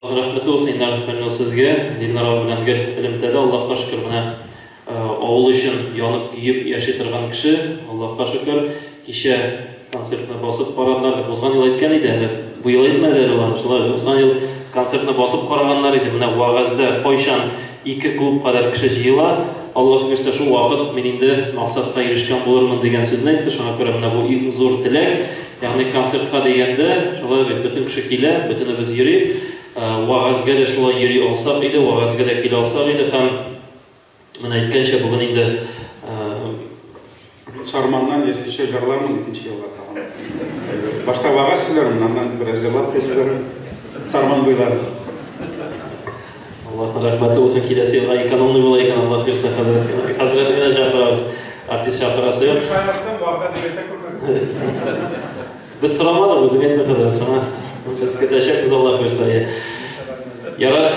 Рәхмәтле булсын Илнар Хәлилов сезгә. Дилнар абый белән гел элемтәдә, Аллаһка шөкер, менә авыл өчен янып-көеп яши торган кеше, Аллаһка шөкер. Кичә концертны басып карадылар дип узган ел әйткән иде әле. Бу ел әйтмәде әле ул, шулай узган ел концертны басып караганнар иде. Менә вәгазьдә кайчан ике клуб кадәр кеше җыела, Аллаһ бирсә, шул вакыт мин инде максатка ирешкән булырмын дигән сүзне әйтте. Шуңа күрә менә бу иң зур теләк. Ягъни концертка дигәндә, шулай бит, бөтен кеше килә, бөтенебез йөри. Вәгазьгә дә шулай йөри алсак иде, вәгазьгә дә килә алсак иде һәм менә әйткәнчә, бүген инде Мин Сарманнан ясичә җырлармын икенче елга тагын. Башта вәгазь сөйләрмен, аннан бераз җырлап та җибәрермен. Сарман буйлары. Аллаһның рәхмәте булсын, киләсе елга экономный була икән, Аллаһ бирсә, хәзрәт, хәзрәт генә чакырабыз. Артист чакырасы юк. Шаярттым, вәгъдә дип әйтә күрмәгез. Без сорамадык, үзең әйтмә, хәзрәт, шуңа без көтәчәкбез, Аллаһ бирсә. Ярар,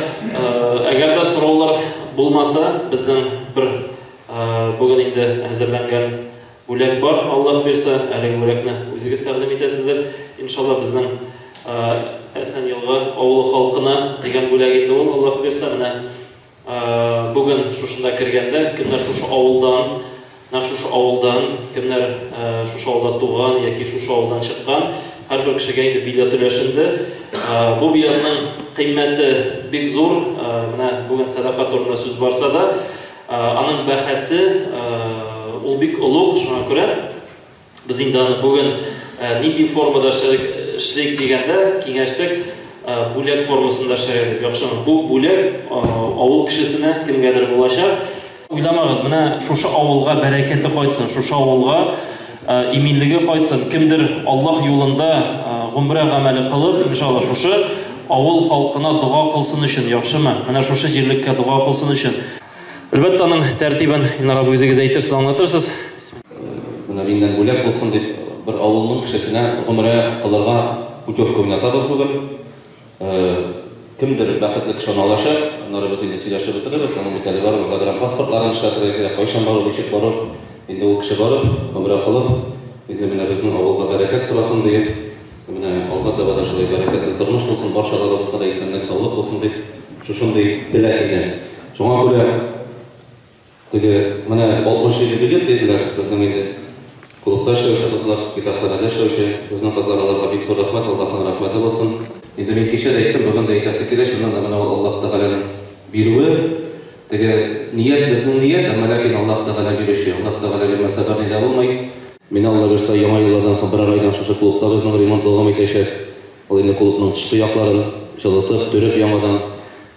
әгәр дә сораулар булмаса, безнең бер бүген инде әзерләнгән бүләк бар, Аллаһ бирсә, әлеге бүләкне үзегез тәкъдим итәсездер. Иншалла, безнең Әсән Елга авылы халкына дигән бүләк инде ул, Аллаһ бирсә, менә бүген шушында кергәндә, кемнәр шушы авылдан, нәкъ шушы авылдан, кемнәр шушы авылда туган яки шушы авылдан чыккан, һәрбер кешегә инде билет өләшенде. Бу билетның кыйммәте бик зур. Менә бүген сәдака турында сүз барса да, аның бәһасе ул бик олуг, шуңа күрә без инде аны бүген нинди формада эшлик дигәндә киңәштек, бүләк формасында эшләргә дип. Яхшымы? Бу бүләк авыл кешесенә кемгәдер булачак. Уйламагыз, менә шушы авылга бәрәкәте кайтсын, шушы авылга иминлеге кайтсын, кемдер Аллаһ юлында гомрә гамәле кылып, иншалла, шушы авыл халкына дога кылсын өчен, яхшымы? Менә шушы җирлеккә дога кылсын өчен. Әлбәттә, аның тәртибен Илнар абый үзегез әйтерсез, аңлатырсыз. Менә миннән бүләк булсын дип, бер авылның кешесенә гомрә кылырга путевка уйнатабыз бүген. Кемдер бәхетле кеше аны алачак. Аннары без инде сөйләшеп бетерербез. Аның бит әле барыбер загранпаспортларын эшләтергә кирәк. Кайчан бару, ничек бару. Инде ул кеше барып, гомрә кылып, инде менә безнең авылга бәрәкәт сорасын диеп, менә алга таба да шулай бәрәкәтле тормыш булсын, барчаларыбызга да исәнлек, саулык булсын дип, шушындый теләк иде. Шуңа күрә теге менә 67 билет диделәр безнең инде клубта эшләүче кызлар, китапханәдә эшләүче безнең кызлар, аларга бик зур рәхмәт, Аллаһның рәхмәте булсын. Инде мин кичә дә әйттем, бүген дә әйтәсе килә, чыннан да менә ул Аллаһ Тәгаләнең бирүе, теге ният безнең ният, әмма ләкин Аллаһ Тәгалә бирүче, Аллаһ Тәгалә бирмәсә берни дә булмый. Менә Алла бирсә, яңа еллардан соң берәр айдан шушы клубта безнең ремонт дәвам итәчәк. Ул инде клубның тышкы якларын җылытып, төреп яңадан,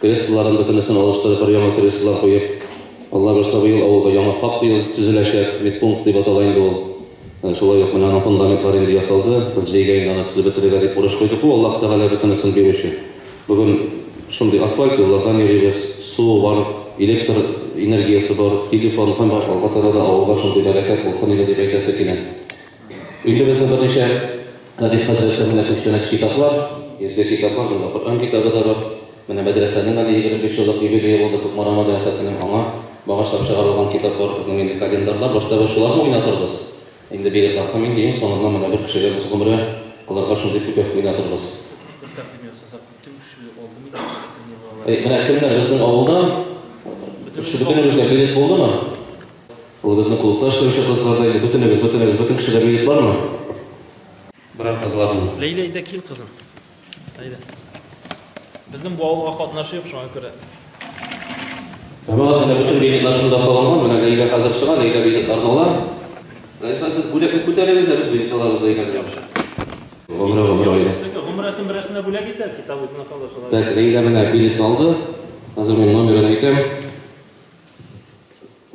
креслоларын бөтенесен алыштырып, бер яңа креслолар куеп, Алла бирсә, быел авылга яңа ФАП быел төзеләчәк, медпункт дип атала инде ул. Шулай ук менә аның фундаментлары инде ясалды. Без җәйгә инде аны төзеп бетерергә дип бурыч куйдык. Бу Аллаһ Тәгалә бөтенесен бирүче. Бүген шундый асфальт юллардан йөрибез, су бар, электр энергиясе бар, телефон һәм башка. Алга таба да авылга шундый бәрәкәт булсын иде дип әйтәсе килә. Инде безнең берничә Рәдиф хәзрәттән менә күчтәнәч китаплар, изге китаплар, монда Коръән китабы да бар. Менә мәдрәсәнең әле 25 еллык юбилее булды, Кукмара мәдрәсәсенең, аңа багышлап чыгарылган китап бар. Безнең инде календарьлар, башта без шуларны уйнатырбыз. Инде билетлар һәм инде иң соңыннан менә бер кешегә без гомрә кылырга шундый путевка уйнатырбыз. Бер тәкъдим ясасак, бөтен кеше алды микән Әсән елгалары? Әй, менә кемнәр безнең авылда, шушы бөтенебезгә билет булдымы? Ул безнең клубта эшләүче кызлар да инде, бөтенебез, бөтенебез, бөтен кешедә билет бармы? Берәр кызларның. Ләйлә, әйдә кил, кызым. Әйдә. Безнең бу авылга катнашы юк, шуңа күрә. Җәмәгать, менә бөтен билетлар шунда салынган, менә Ләйлә хәзер чыга, Ләйлә билетларны ала. Ләйлә, сез бүләкне күтәрегез дә, без билет алабыз Ләйлә белән. Яхшы. Гомрә, гомрә ае. Гомрәсен берәрсенә бүләк итәр, китап үзенә калыр, шулай. Так, Ләйлә менә билетны алды. Хәзер мин номерын әйтәм.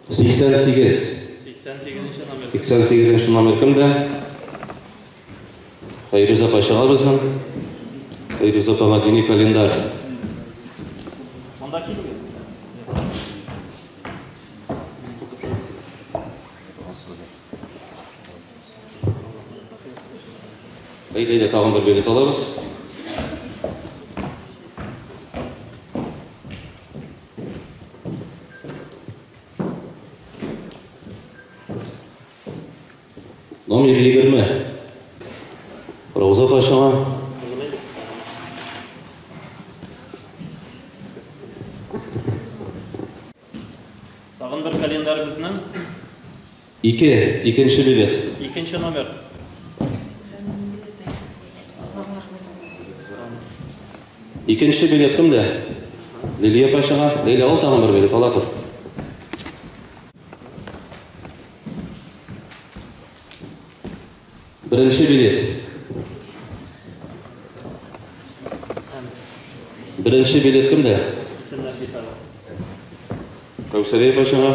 88. 88 нче номер. 88 нче номер кемдә? Фәйрүзә апа чыга безнең. Фәйрүзә апага дини календарь. Монда килегез. Әйдә, әйдә, тагын бер билет алабыз. Номер 20. Рауза апа чыга. Тагын бер календарь безнең. 2, икенче билет. Икенче номер. Икенче билет кемдә? Лилия апа чыга. Лилия, ал тагын бер билет, ала тор. Беренче билет. Беренче билет кемдә? Кәүсәрия апа чыга.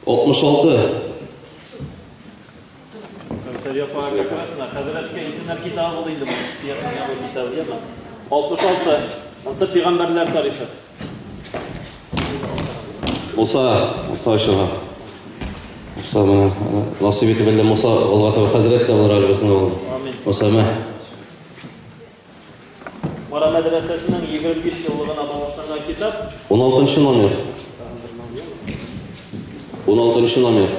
66. Кәүсәрия апа как раз менә хәзрәткә исемнәр китабы булды инде бу. Китабы, яме? 66. Ансы пәйгамбәрләр тарихы. Муса, Муса чыга. Муса менә насыйп итеп әллә Муса алга таба хәзрәт тә булыр әле безнең авылда. Амин. Муса мә. Мара мәдрәсәсенең 25 еллыгына багышланган китап. 16 номер. 16 номер.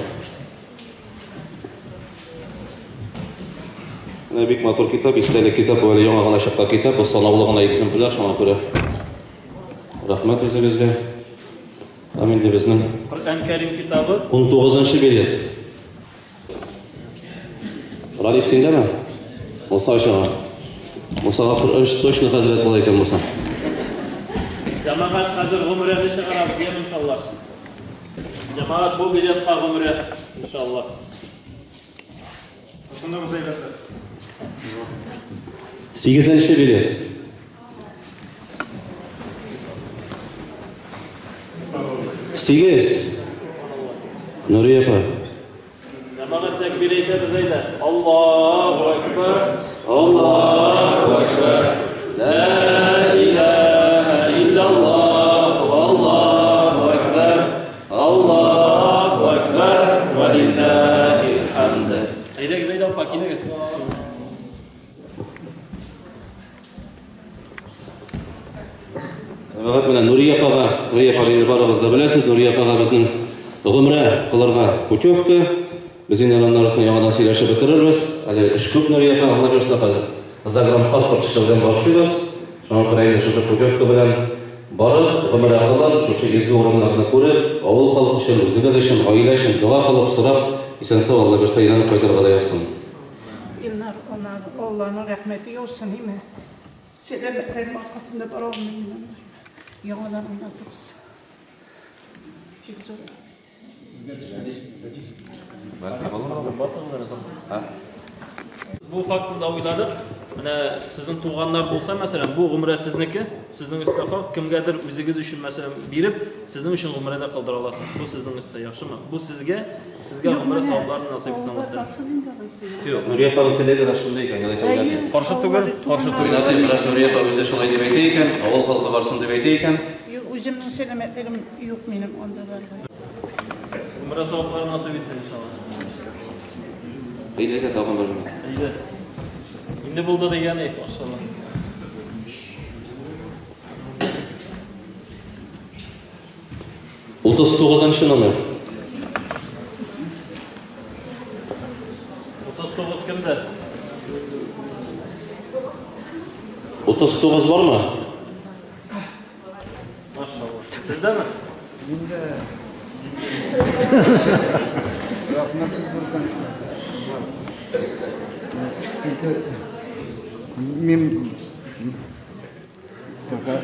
Менә бик матур китап, истәлек китап, бу әле яңа гына чыккан китап, бу санаулы гына экземпляр, шуңа күрә. Рәхмәт үзегезгә. Һәм инде безнең Коръән Кәрим китабы. 19 билет. Ралиф синдәме? Муса чыга. Мусага Коръән точно хәзрәт була икән Муса. Җәмәгать хәзер гомрәне чыгарабыз, яме иншаллаһ. Җәмәгать бу билетка гомрә, иншаллаһ. 8 билет. 8. Нурия апа. Җәмәгать тәкбир әйтәбез әйдә. Аллаһу акбар. Аллаһу акбар. Ла илаһа иллаллаһ. Аллаһу акбар. Аллаһу акбар. Ва лиллаһил хамд. Әйдәгез, әйдә апа, килегез. Җәмәгать менә Нурия апага, Нурия апа инде барыгыз да беләсез, Нурия апага безнең гомрә кылырга путевка. Без инде аннан арасында яңадан сөйләшеп бетерербез. Әле эш күп Нурия апа, Алла бирсә хәзер. Загранпаспорт эшләүдән башлыйбыз. Шуңа күрә инде шушы путевка белән барып, гомрә кылып, шушы изге урыннарны күреп, авыл халкы өчен, үзегез өчен, гаилә өчен дога кылып, сорап, исән-сау Алла бирсә әйләнеп кайтырга да язсын. Илнар, Алланың рәхмәте яусын, име? Сәламәтләрем аркасында бара алмыйм мин. Яңадан уйнатыгыз. Бик зур. Бу фактны да уйладык. Менә сезнең туганнар булса, мәсәлән, бу гомрә сезнеке, сезнең өстә хак, кемгәдер үзегез өчен, мәсәлән, биреп, сезнең өчен гомрә дә кылдыра аласыз. Бу сезнең өстә, яхшымы? Бу сезгә, сезгә гомрә савапларын насыйп итсен Аллаһ Тәгалә. Юк, Нурия апаның теләге дә шундый икән, юлай сәүдә. Каршы түгел, каршы түгел. Уйнатыйм, бераз Нурия апа үзе шулай дип әйтә икән, авыл халкы барсын дип әйтә икән. Юк, үземнең сәламәтлегем юк минем анда барырга. Гомрә савапларын насыйп итсен иншаллаһ. Әйдә, тагын бер минут. Әйдә. Инде булды дигән ик, машалла. 39 номер. 39 кемдә? 39 бармы? Машалла. Сездәме? Миндә. Мин пока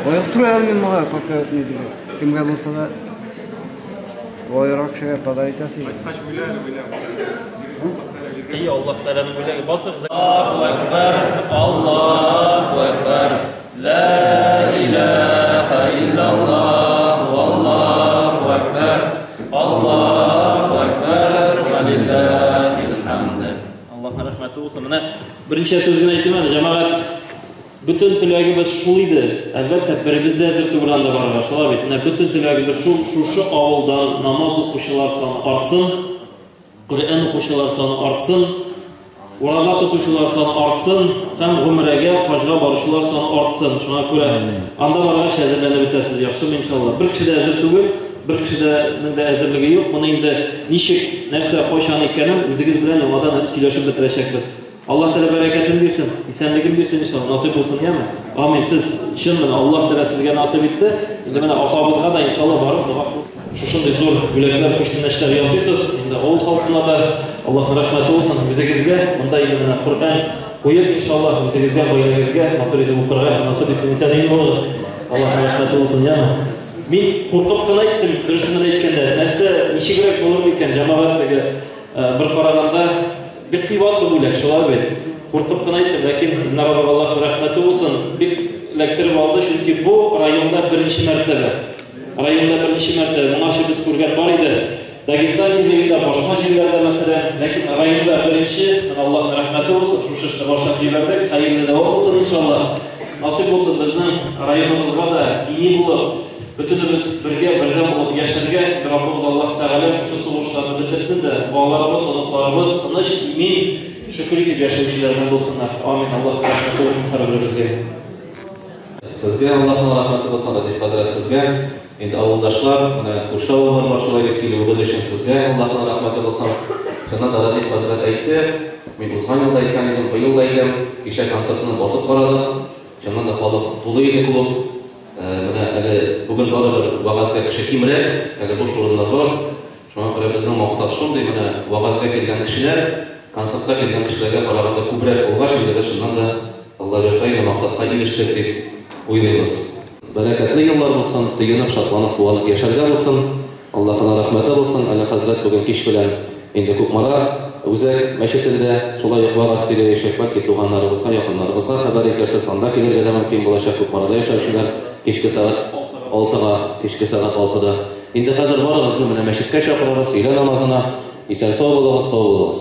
Аяк тора алмыйм моңа, пока не дигән. Кемгә булса да байрак кешегә подарить итәсе. Кайткач уйла әле, уйла. Эй, Аллаһ Тәгаләнең бүләге. Басыгыз. Аллаһу акбар, Аллаһу акбар. Ла илаһа иллаллаһ, Аллаһу акбар. Аллаһу акбар, ва лиллаһил хамд. Аллаһның рәхмәте булсын. Менә берничә сүз генә әйтим әле, җәмәгать. Бөтен теләгебез шул иде. Әлбәттә, беребез дә әзер түгел анда барырга. Шулай бит. Менә бөтен теләгебез шул, шушы авылда намаз укучылар саны артсын, Коръән укучылар саны артсын, ураза тотучылар саны артсын һәм гомрәгә, хаҗга баручылар саны артсын. Шуңа күрә анда баргач әзерләнеп бетәсез, яхшымы иншалла. Бер кеше дә әзер түгел. Бер кешенең дә әзерлеге юк. Моны инде ничек, нәрсә, кайчан икәнен үзегез белән яңадан әле сөйләшеп бетерәчәкбез. Аллаһ Тәгалә бәрәкәтен бирсен, исәнлеген бирсен иншалла, насыйп булсын, яме. Амин. Сез чын менә Аллаһ Тәгалә сезгә насыйп итте. Инде менә апабызга да иншалла барып дога кылып, шушындый зур бүләкләр, күчтәнәчләр ясыйсыз. Инде авыл халкына да Аллаһның рәхмәте булсын. Үзегезгә монда инде менә Коръән куеп, иншалла, үзегезгә, гаиләгезгә матур итеп укырга насыйп итсен. Исән-имин булыгыз. Аллаһның рәхмәте булсын, яме. Мин куркып кына әйттем, дөресен генә әйткәндә, нәрсә, ничегрәк булыр микән, җәмәгать теге бер караганда бик кыйбатлы бүләк, шулай бит. Куркып кына әйттем, ләкин Илнар абыйга Аллаһның рәхмәте булсын, бик эләктереп алды, чөнки бу районда беренче мәртәбә. Районда беренче мәртәбә. Моңарчы без күргән бар иде. Дагестан җирлегендә, башка җирләрдә мәсәлән, ләкин районда беренче, менә Аллаһның рәхмәте булсын, шушы эшне башлап җибәрдек. Хәерле дәвам булсын, иншалла. Насыйп булсын безнең районыбызга да дини булып, бөтенебез бергә, бердәм булып яшәргә. Раббыбыз Аллаһ Тәгалә шушы сугышларны бетерсен дә, балаларыбыз, оныкларыбыз тыныч, имин, шөкер итеп яшәүчеләрдән булсыннар. Амин. Аллаһның рәхмәте булсын һәрберебезгә. Сезгә Аллаһның рәхмәте булсын, Рәдиф хәзрәт, сезгә. Инде авылдашлар, менә күрше авыллар бар шулай дип килүегез өчен сезгә Аллаһның рәхмәте булсын. Чыннан да Рәдиф хәзрәт әйтте, мин узган елда әйткән идем, быел да әйтәм, кичә концертны басып карадык. Чыннан да халык тулы иде клуб. Менә әле бүген барыбер вәгазьгә кеше кимрәк, әле буш урыннар бар. Шуңа күрә безнең максат шундый, менә вәгазьгә килгән кешеләр, концертка килгән кешеләргә караганда күбрәк булгач, инде без чыннан да Алла бирса инде максатка ирештек дип уйлыйбыз. Бәрәкәтле еллар булсын, сөенеп, шатланып, куанып яшәргә булсын. Аллаһының рәхмәте булсын. Әле хәзрәт бүген кич белән инде Кукмара үзәк мәчетендә шулай ук вәгазь сөйләячәк. Бәлки туганнарыбызга, якыннарыбызга хәбәр итәрсез, анда килергә дә мөмкин булачак. Кукмарада яшәүчеләр кичке сәгать 6-га, кичке сәгать 6-да. Инде хәзер барыгызны менә мәчеткә чакырабыз, өйлә намазына. Исән-сау булыгыз, сау булыгыз.